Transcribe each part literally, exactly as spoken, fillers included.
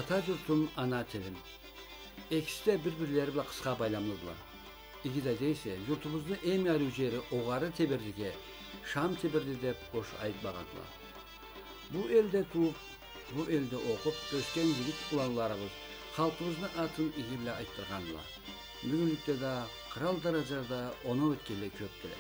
Ата джуртум, ана тилим. Экиси да бир-бирлери бла къысха байламлыдыла. Иги да дейсе, джуртубузну эм ариу джери Огъары Тебердиге Шам Теберди деб бош айтмагъандыла. Бу элде тууб, бу элде окъуб ёсген джигит уланларыбыз халкъыбызны атын иги бла айтдыргъандыла. Бюгюнлюкде да кърал дараджада оноу этгенле кёбдюле.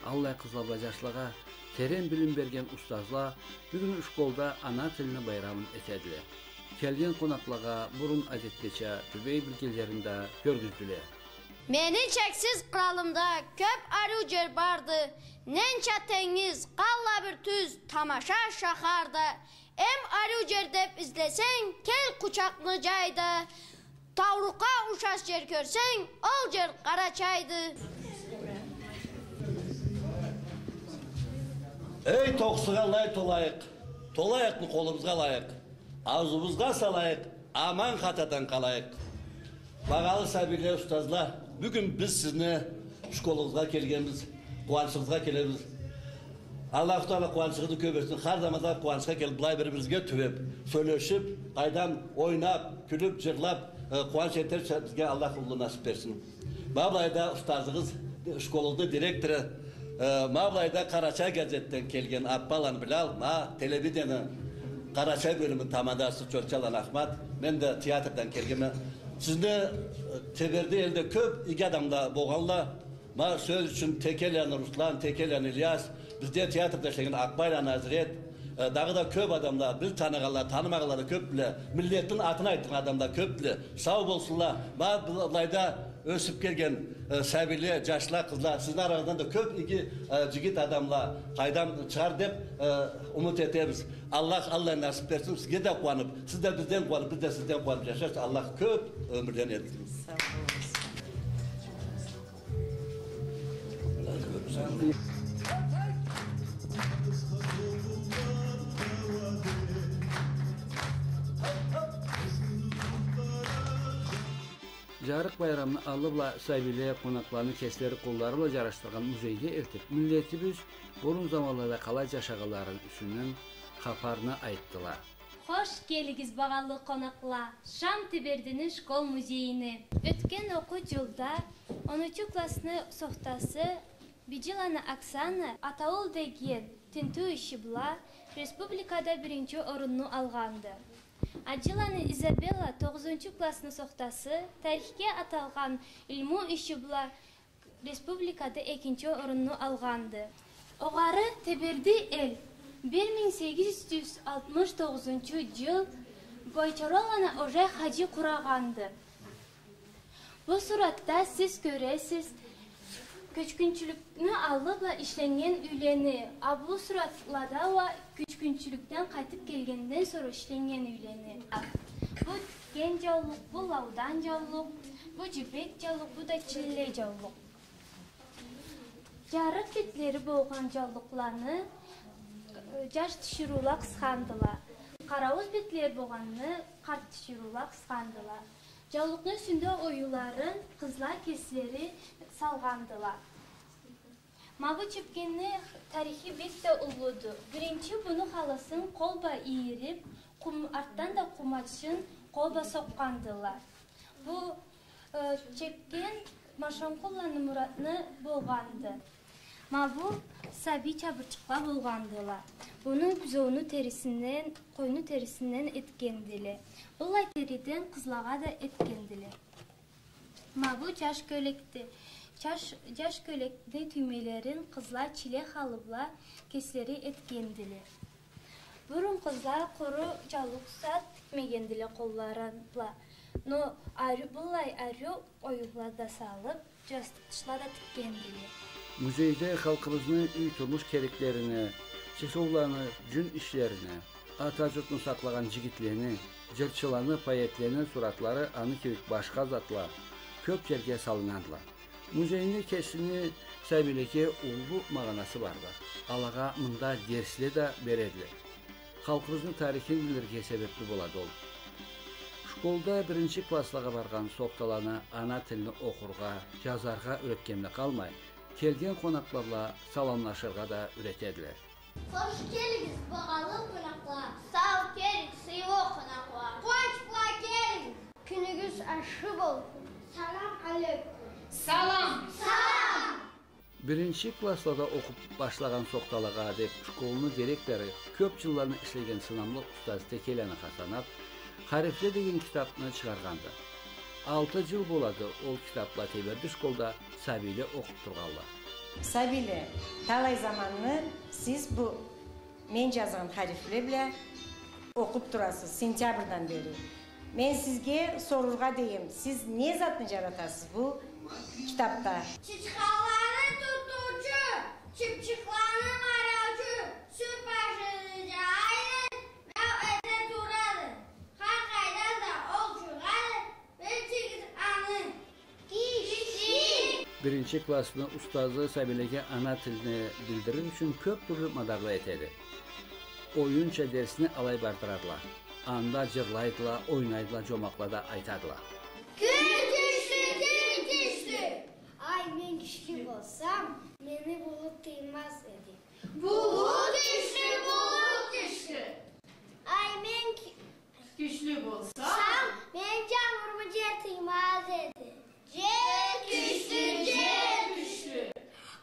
Аллай къызла бла джашлагъа терен билим берген устазла бюгюн школда ана тилни байрамын этедиле. Келген къонакълагъа бурун адетдеча тюбей билгенлерин да кёргюздюле. Мени чексиз къралымда кёб ариу джер барды. Ненча тенгиз, къалла бир тюз, тамаша шахар да. Эм ариу джер деб излесенг, кел къучакъны джай да. Таурукъгъа ушаш джер кёрсенг, ол джер Къарачайды. Эй, тохсугъа лай толайыкъ, толайыкъны къолубузгъа алайыкъ, аузубузгъа салайыкъ, аман хатадан къалайыкъ. Багъалы сабийле, устазла, бюгюн биз сизни школугъузгъа келгенбиз, къууанчыгъызгъа келебиз. Аллаху Тагъала къууанчыгъызны кёб этсин. Хар заманда къууанчха келиб, былай бир-бирибизге тюбеб, сёлешиб, къайдам, ойнаб, кюлюб, джырлаб, э, къууанч этерча бизге Аллах уллу насыб берсин. Ма былайда устазыгъыз, школугъузну директору, э, ма былайда «Къарачай» газетден келген Аппаланы Билал, ма телевидение «Къарачай» бёлюмю тамадасы Чорчаланы Ахмат, мен да театрдан келгенме. Сизни, э, Теберди элде кёб иги адамла болгъанла, ма, сёз ючюн, Текеланы Руслан, Текеланы Ильяс, бизде театрда ишлеген Акъбайланы Азрет, э, дагъыда кёб адамла, биз таныгъанла, танымагъанла да кёбдюле, миллетни атын айтдыргъан адамла кёбдюле. Сау болсунла. Ма былайда ёсюб келген, э, сабийле, джашла, къызла, сизни арагъыздан да кёб иги, э, джигит адамла къайдам чыгъар деб, э, умут этебиз. Аллах аллай насыб берсин, сизге да къууаныб, сиз да бизден къууаныб, биз да сизден къууаныб джашарча Аллах кёб ёмюрлени этсин. Сау болугъуз. Джарыкъ байрамны аллы бла сабийле къонакъланы кеслери къоллары бла джарашдыргъан музейге элтиб, миллетибиз бурун заманлада къалай джашагъанларыны юсюнден хапарны айтдыла. Хош келигиз, багъалы къонакъла, Шам Тебердини школ музейине. Ётген окъуу джылда онунчу классны сохтасы Биджиланы Оксана атаул деген тинтиу иши бла республикада биринчи орунну алгъанды. Аджиланы Изабелла тогъузунчу классны сохтасы тарихге аталгъан илму иши бла республикада экинчи орунну алгъанды. Огъары Теберди эл бир минг сегиз джюз алтмыш тогъузунчу джыл Гойчороланы Ожай хаджи къурагъанды. Бу суратда сиз кёресиз кёчгюнчюлюкню аллы бла ишленнген юйлени, а бу суратлада уа кёчгюнчюлюкден къайтыб келгенден сора ишленнген юйлени. Бу тикген джаулукъ, бу лаудан джаулукъ, бу джибек джаулукъ, бу да чилле джаулукъ. Джарыкъ бетлери болгъан джаулукъланы, э, джаш тиширыула къысхандыла. Къарауз бетлери болгъанны къарт тиширыула къысхандыла. Джаулукъну юсюнде оюуларын къызла кеслери салгъандыла. Ма бу чепкенни тарихи бек да уллуду. Биринчи муну халысын къол бла ийириб, къум-, артдан да къумачын къол бла сокъгъандыла. Бу, э, чепкен Машанкъулланы Муратны болгъанды. Ма бу сабий чабырчыкъла болгъандыла. Буну бузоуну терисинден, къойну терисинден этгендиле. Быллай териден къызлагъа да этгендиле. Ма бу джаш кёлекди. Джаш, джаш кёлекни тюймелерин къызла чиле халы бла кеслери этгендиле. Бурун къызла къуру джаулукъ зат тикмегендиле къоллары бла. Но ариу, быллай ариу оюулла да салыб, джастыкъчыкъла да тикгендиле. Музейде халкъыбызны юй турмуш кереклерини, чесоуланы джюн ишлерини, ата джуртну сакълагъан джигитлени, джырчыланы, поэтлени суратлары, аны кибик башха затла кёб джерге салынадыла. Музейни кесини сабийлеге уллу магъанасы барды. Алагъа мында дерсле да бередиле. Халкъыбызны тарихин билирге себебли болады ол. Школда биринчи класслагъа баргъан сохталаны ана тилни окъургъа, джазаргъа юретгенле къалмай, келген къонакъла бла саламлашыргъа да юретедиле. Хош келигиз, багъалы къонакъла. Сау келигиз, сыйлы къонакъла. Къууанч бла келигиз. Кюнюгюз ашхы болсун. Салам алейкум. Салам. Салам. Биринчи класслада окъуп башлагъан сохталагъа деп школну директору, кёп джылланы ишлеген сынамлы устаз Текеланы Хасанат «Харифле» деген китапны чыгъаргъанды. Алты джыл болады ол китапла Теберди школда сабийле окъуп тургъанла. Сабийле, талай заманны сиз бу мен джазгъан харифле бла окъуп турасыз сентябрдан бери. Мен сизге сорургъа дейим, сиз не затны джаратасыз бу китапда? Чычханланы тутуучу, чыпчыкъланы мараучу, сют башыны джаайды, мяу эте турады. Хар къайдан да ол чыгъады, билигиз аны. Киши. Биринчи классны устазы сабийлеге ана тилни билдирир ючюн кёп тюрлю мадарла этеди. Оюнча дерсни алай бардырадыла. Анда джырлайдыла, ойнайдыла, джомакъла да айтадыла. Кюн кючлю, кюн кючлю. Ай, мен кючлю болсам, мени булут тыймаз эди. Булут кючлю, булут кючлю. Ай, мен кю- Кючлю болсам, мени джангуруму джер тыймаз эди. Джер кючлю, джер кючлю.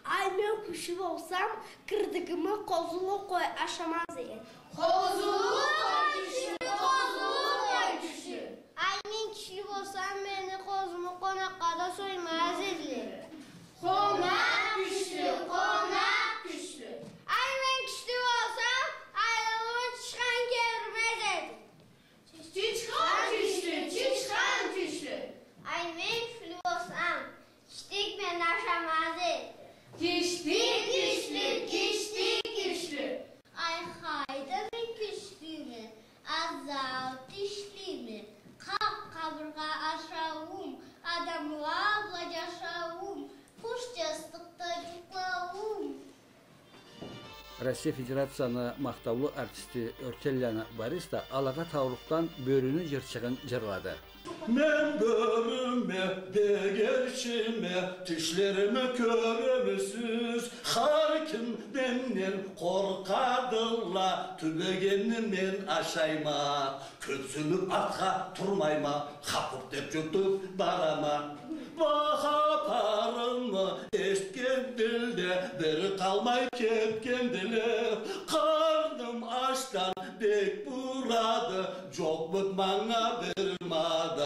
Ай, мен кючлю болсам, кырдыгымы къозулу къой ашамаз эди. Къозулу къой кючлю, къозулу къой кючлю. Ай, мен кючлю болсам, мени къозуму къонакъла да соймаз эдиле. Къонакъ кючлю, къонакъ кючлю. Ай, мен кючлю болсам, айлыгъымы тычхан кебирмез эди. Тычхан кючлю, тычхан кючлю. Ай, мен кючлю болсам, киштик мени ашамаз эди. Киштик кючлю, киштик кючлю. Ай, хайда мен кючлюме, азау тишлиме, къаб-къабыргъа ашауум, адамла бла джашауум, къуш джастыкъда джукълауум. Россия Федерацияны махтаулу артисти Ёртенланы Борис да алагъа таурухдан «Бёрюню джырчыгъын» джырлады. Мен бёрюме, бегерчиме, тишлерими кёремисиз? Хар ким менден къоркъадыла, тюбегенни мен ашайма. Кёпсюнюп артха турмайма, хапуп деп джутуп барама. Бла хапарымы эшитгендиле, бири къалмай кетгендиле. Къарным ачдан бек бурады, джокъмуд манга бир мадар.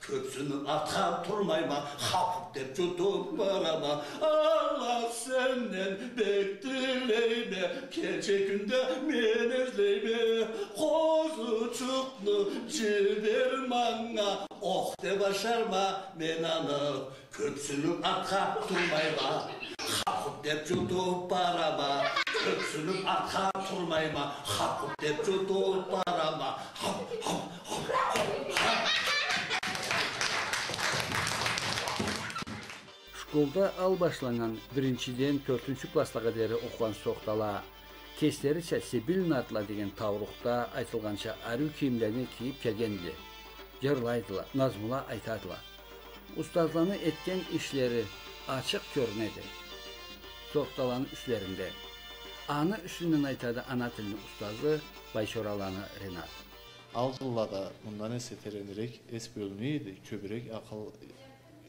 Кёпсюнюп артха турмайма, хапуп деп джутуп барама. Аллах, сенден бек тилейме, кече кюнде мен излейме. Къозучукъну джибер манга, ох деп ашарма мен аны. Кёпсюнюп артха турмайма, хапуп деп джутуп барама. Кёпсюнюп артха турмайма, хапуп деп джутуп барама. Хап, хап, хап, хап, хап. Школда ал башланнган биринчиден тёртюнчю класслагъа дери окъугъан сохтала, кеслерича «Сибил натла» деген таурухда айтылгъанча ариу кийимлени кийип келгендиле. Джырлайдыла, назмула айтадыла. Устазланы этген ишлери ачыкъ кёрюнеди сохталаны юслеринде. Аны юсюнден айтады ана тилни устазы Байчораланы Ренат. Ал джыллада мындан эсе теренирек эс бёлюне эди, кёбюрек акъыл,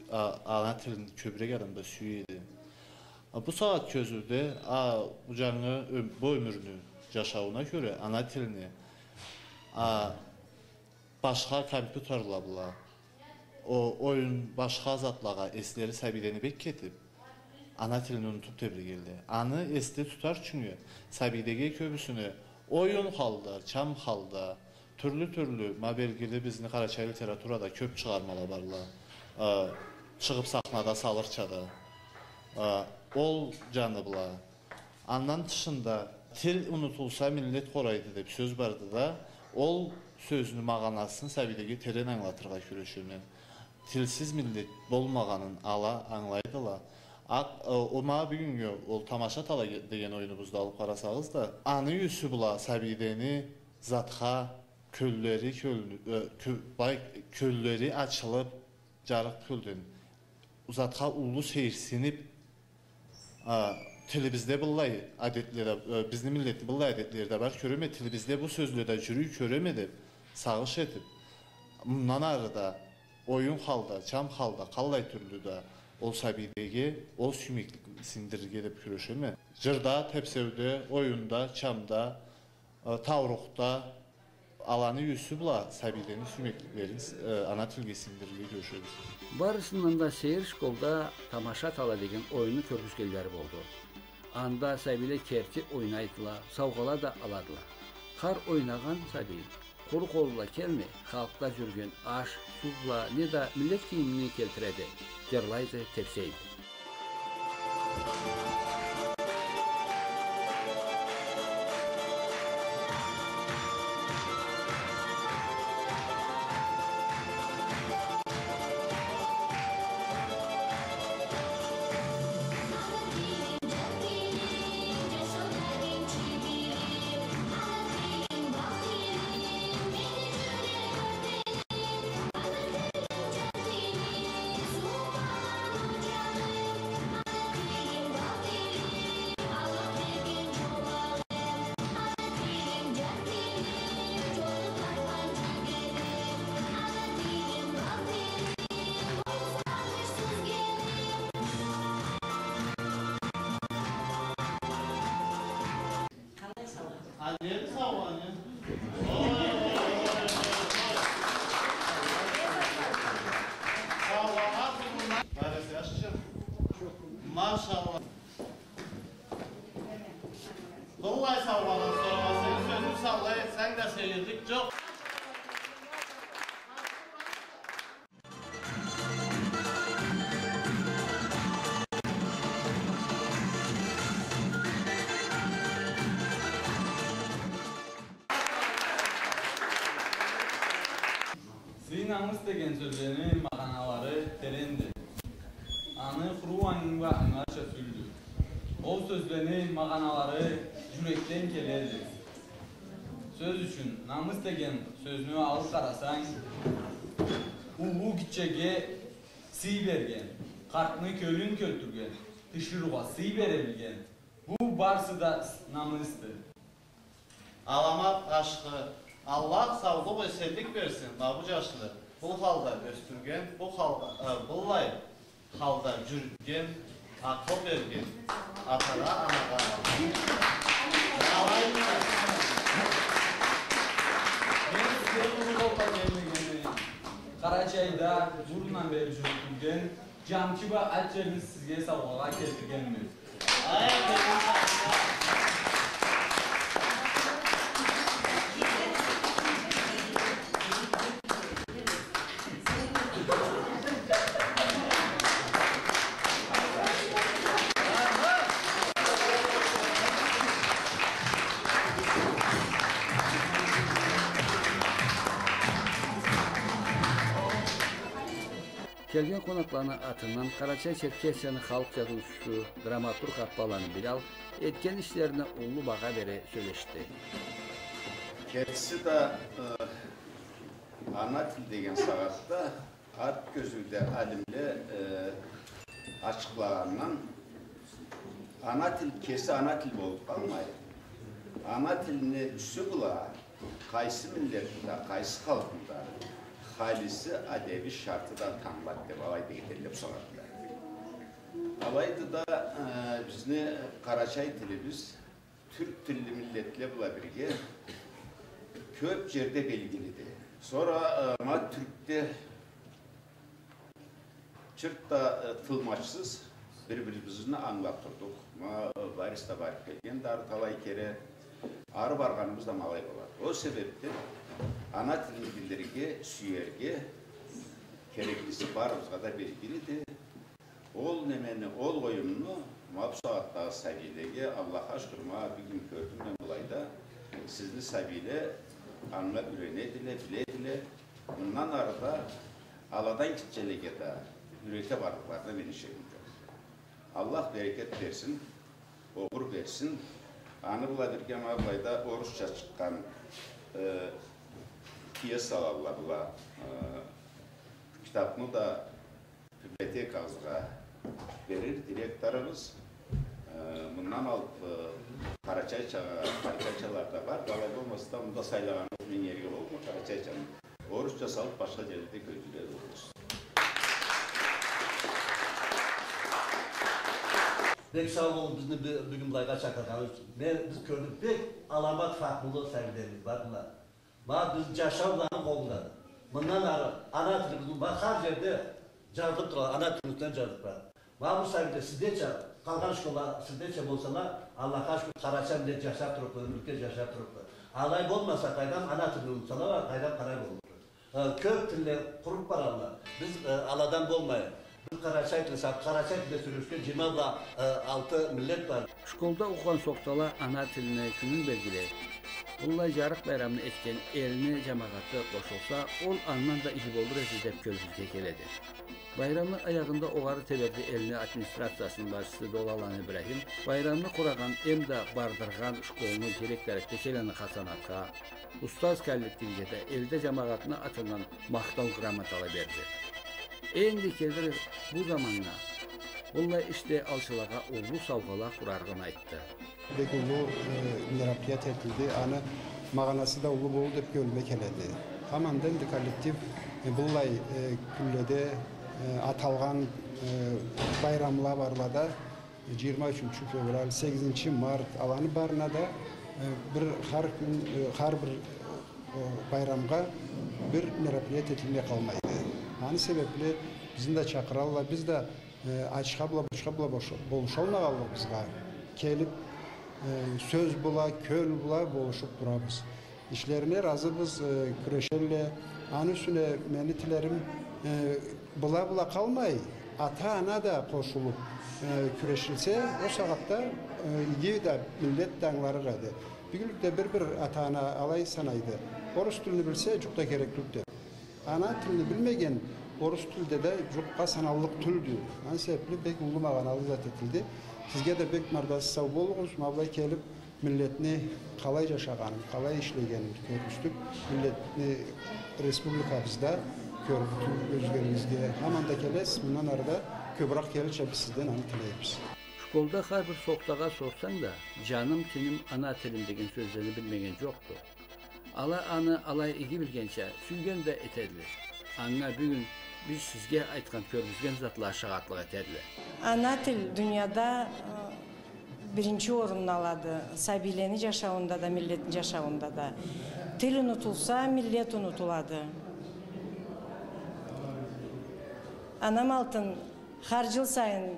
а, ана тилни кёбюрек адамда сюе эди. А, бу сагъат кёзюуде, а, бу джангы ём-, бу ёмюрню джашаууна кёре ана тилни, а, башха компьютерла бла, о, оюн, башха затлагъа эслери сабийлени бек кетип, ана тилни унутуп тебрегенле. Аны эсде тутар ючюн сабийлеге кёбюсюне оюн халда, чам халда, тюрлю-тюрлю, ма, белгили, бизни къарачай литературада кёп чыгъармала барла, э, чыгъып сахнада салырча да. Э, ол джаны бла. Андан тышында, «Тил унутулса, миллет къорайды» деп сёз барды да, ол сёзню магъанасын сабийлеге терен ангылатыргъа кюрешеме. Тилсиз миллет болмагъанын ала ангылайдыла. Акъ, э, о, ма, бюгюннгю ол «Тамаша талай» деген оюнубузну алып къарасагъыз да, аны юсю бла сабийлени затха кёллери, кёл-, э, кё-, бай-, кёллери ачылып, джарыкъ кёлден затха уллу сейирсинип, а, Тилибизде быллай адетле да, э, бизни миллетни быллай адетлери да бар, кёреме, тилибизде бу сёзле да джюрюй, кёреме деб, сагъыш этиб, мындан ары да оюн халда, чам халда, къаллай тюрлю да ол сабийлеге ол сюймеклик сингдирирге деб кюрешеме. Джырда, тепсеуде, оюнда, чамда, э, таурухда, аланы юсю бла сабийлени сюймекликлерин, э, ана тилге сингдирирге кюрешебиз. Барысындан да сейир школда «Тамаша тала» деген оюнну кёргюзгенлери болду. Анда сабийле керти ойнайдыла, саугъала да аладыла. Хар ойнагъан сабий къуру къол бла келмей, халкъда джюрген аш, суу бла неда миллет кийимни келтиреди, джырлайды, тепсейди. Къалай саугъа? Ане, саугъа, ане. Саугъа, саугъа. Барыс яшчы. Машалла. Быллай саугъаланы соргъан, сен сёзню саулай этсенг да, сейирлик джокъ. Сый, намыс деген сёзлени магъаналары теренди. Аны къуру ангы бла ангыларча тюлдю. Ол сёзлени магъаналары джюрекден келеди. Сёз ючюн, намыс деген сёзню алыб къарасанг, уллу гитчеге сый берген, къартны кёлюн кёлтюрген, тиширыугъа сый бере билген, бу барысы да с-, намысды. Аламат ашхы, Аллах саулукъ, эсенлик берсин ма бу джашны бу халда ёсдюрген, бу халда, э, быллай халда джюрютген, акъыл берген атагъа, анагъа. Алайды. Мен сизге уллу болуб келмегенме, Къарачайда бурундан бери джюрютюлген джамчы бла ат джебин сизге саугъагъа келтиргенме. Келген къонакъланы атындан Къарачай-Черкесияны халкъ джазыучусу, драматург Аппаланы Билал этген ишлерине уллу багъа бере сёлешди. Кертиси да, э, ана тил деген сагъатда ат кёзюуде алимле, э, ачыкълагъандан, ана тил кеси ана тил болуб къалмай, ана тилни юсю бла къайсы миллетни да, къайсы халкъны да халиси, адеби, шарты да танылады деб алай да этелле бу сагъатда. Алайды да, э, бизни къарачай тилибиз тюрк тилли миллетле бла бирге кёб джерде белгилиди. Сора, э, ма Тюркде чырт да, э, тылмачсыз бир-бирибизни ангылаб турдукъ. Ма, э, Борис да барыб келгенди ары талай кере. Ары баргъаныбыз да ма алай болады. Ол себебден ана тилни билирге, сюерге кереклиси барыбызгъа да белгилиди. Ол немени, ол оюмну ма бу сагъатдагъы сабийлеге, Аллахха шукур, ма бюгюн кёрдюм мен былайда, сизни сабийле анга юренедиле, биледиле. Мындан ары да аладан гитчелеге да юрете барлыкъларына мени шегим джокъ. Аллах берекет берсин, огъур берсин. Аны бла бирге ма былайда орусча чыкъгъан, э, пьесалала бла, э, китабны да библиотекабызгъа берир директорубуз. Э, Мындан алып, э, къарачайча, къарачайчалары да бар. Алай болмаса да, мында сайлагъаныбыз минг эриге болур къарачайчаны. Орусча салып, башха джерледе кёргюзтюле болурбуз. Бек сау болугъуз бизни бю-, бюгюн былайгъа чакъыргъаныгъыз ючюн. Мен, биз кёрдюк, бек аламат фахмулу сабийлерибиз бар мында. Ма биз джашау аланы къолундады. Мындан ары ана тилибиз, ма хар джерде джазылып турады, ана тилибизден джазылып турады. Ма бу сабийле сиздеча, къалгъан школла сиздеча болсала, Аллахха шукур, къарачай миллет джашап туруб, ёмюрлюкге джашап туруб. Алай болмаса, къайдам ана тилни унутсала, къайдам къарай боллукъду. Э, кёб тилле къуруб баралла. Биз, э, аладан болмайыкъ. Биз къарачай тилни саб-, къарачай тилде сёлешген джыйырма бла, э, алты миллет бар. Школда окъугъан сохтала ана тилни кюнюн белгилей. Быллай джарыкъ байрамны этген элни джамагъаты къошулса, ол андан да иги болур эди деб кёлюбюзге келеди. Байрамны аягъында огъары теберди элни администрациясыны башчысы Долаланы Ибрахим байрамны къурагъан эмда бардыргъан школну директору Текеланы Хасанатха, устаз коллективге да элде джамагъатны атындан махтау грамотала берди. Энди келир бу заманнга быллай ишде алчылагъа уллу саугъала къурарыгъын айтды. Бек уллу, э, мероприятие этилди. Аны магъанасы да уллу болду деб кёлюме келеди. Хаманда энди коллектив, э, быллай, э, кюнледе, э, аталгъан, э, байрамла барлада, джыйырма ючюнчю февраль, сегизинчи март, аланы барына да, э, бир хар кюн, э, хар бир, э, байрамгъа бир мероприятие этилмей къалмайды. Аны себебли бизни да чакъыралла, биз да Э, ачха бла, бушха бла бош-, болушалмагъанлыгъыбызгъа келиб, э, сёз бла, кёл бла болушуб турабыз. Ишлерине разыбыз, э, кюрешелле. Аны юсюне мени тилерим, э, была-была къалмай, ата-ана да къошулуб, э, кюрешилсе, ол сагъатда, э, иги да миллет да ангыларыкъ эди. Бюгюнлюкде бир-бир ата-ана алай санайды. Орус тилни билсе, джукъ да керек тюлдю деб. Ана тилни билмеген орус тилде да джукъгъа саналлыкъ тюлдю. Аны себебли бек уллу магъаналы зат этилди. Сизге да бек мардасыз сау болугъуз. Ма былай келиб, миллетни къалай джашагъанын, къалай ишлегенин кёргюзтюб, миллетни, республикабызда кёргюзтюб, кёргюзгенигизге хаманда келесиз. Мындан ары да кёбюрек келирча биз сизден аны тилейбиз. Школда хар бир сохтагъа сорсанг да, «Джаным, тиним, ана тилим» деген сёзлени билмеген джокъду. Ала аны алай иги билгенча, сюйген да этедиле. Анга бюгюн биз сизге айтхан, кёргюзген затла шагъатлыкъ этедиле. Ана тил дунияда, э, биринчи орунну алады. Сабийлени джашауунда да, миллетни джашауунда да. Тил унутулса, миллет унутулады. Анам алтын, хар джыл сайын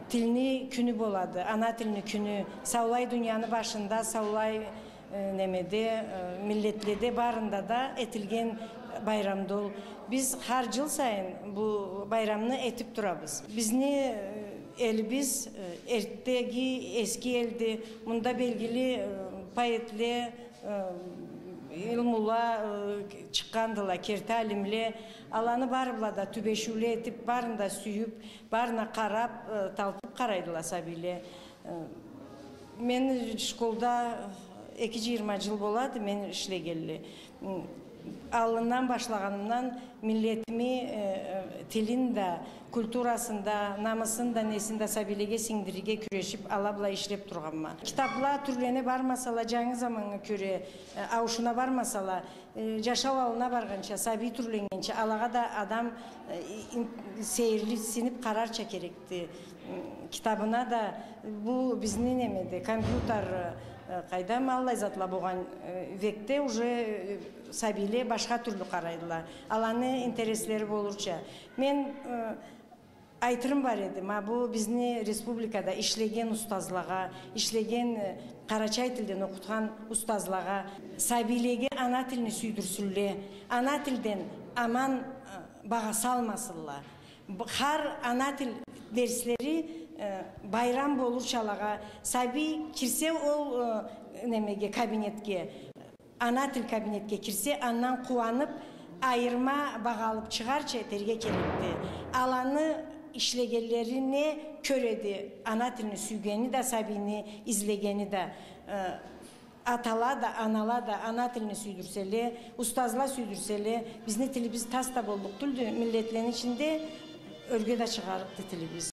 тилни кюню болады, ана тилни кюню. Саулай дунияны башында, саулай, э, немеде, э, миллетледе барында да этилген байрамды ол. Биз хар джыл сайын бу байрамны этиб турабыз. Бизни, э, элибиз, э, эртдеги эски элди, мында белгили, э, поэтле, э, илмула, э, чыкъгъандыла, керти алимле. Аланы бары бла да тюбешиуле этиб, барын да сюйюб, барына къараб, э, талпыб къарайдыла сабийле. Э, мен школда эки джыйырма джыл болады, мен ишлегенли. М, аллындан башлагъанымдан миллетими, э, э, тилин да, культурасын да, намысын да, несин да сабийлеге сингдирирге кюрешиб, ала бла ишлеб тургъанма. Китабла тюрлене бармасала, джангы заманнга кёре, э, ауушуна бармасала, э, джашау аллына баргъанча, сабий тюрленнгенча, алагъа да адам, э, ин-, сейирлисиниб къарарча керекди. М, китабына да, бу бизни немеде, компьютер, э, къайдам, аллай затла болгъан, э, векде уже, э, сабийле башха тюрлю къарайдыла. Аланы интереслери болурча. Мен, э, айтырым бар эди, ма бу бизни республикада ишлеген устазлагъа, ишлеген, э, къарачай тилден окъутхан устазлагъа, сабийлеге ана тилни сюйдюрсюнле, ана тилден аман, э, багъа салмасынла. Б-, хар ана тил дерслери, э, байрам болурча алагъа, сабий кирсе ол, э, немеге, кабинетге, ана тил кабинетге кирсе, андан къууаныб, айырма багъа алыб чыгъарча этерге керекди. Аланы ишлегенлерине кёреди ана тилни сюйгени да, сабийни излегени да. Э, атала да, анала да ана тилни сюйдюрселе, устазла сюйдюрселе, бизни тилибиз тас да боллукъ тюлдю, миллетлени ичинде ёрге да чыгъарыкъды тилибиз.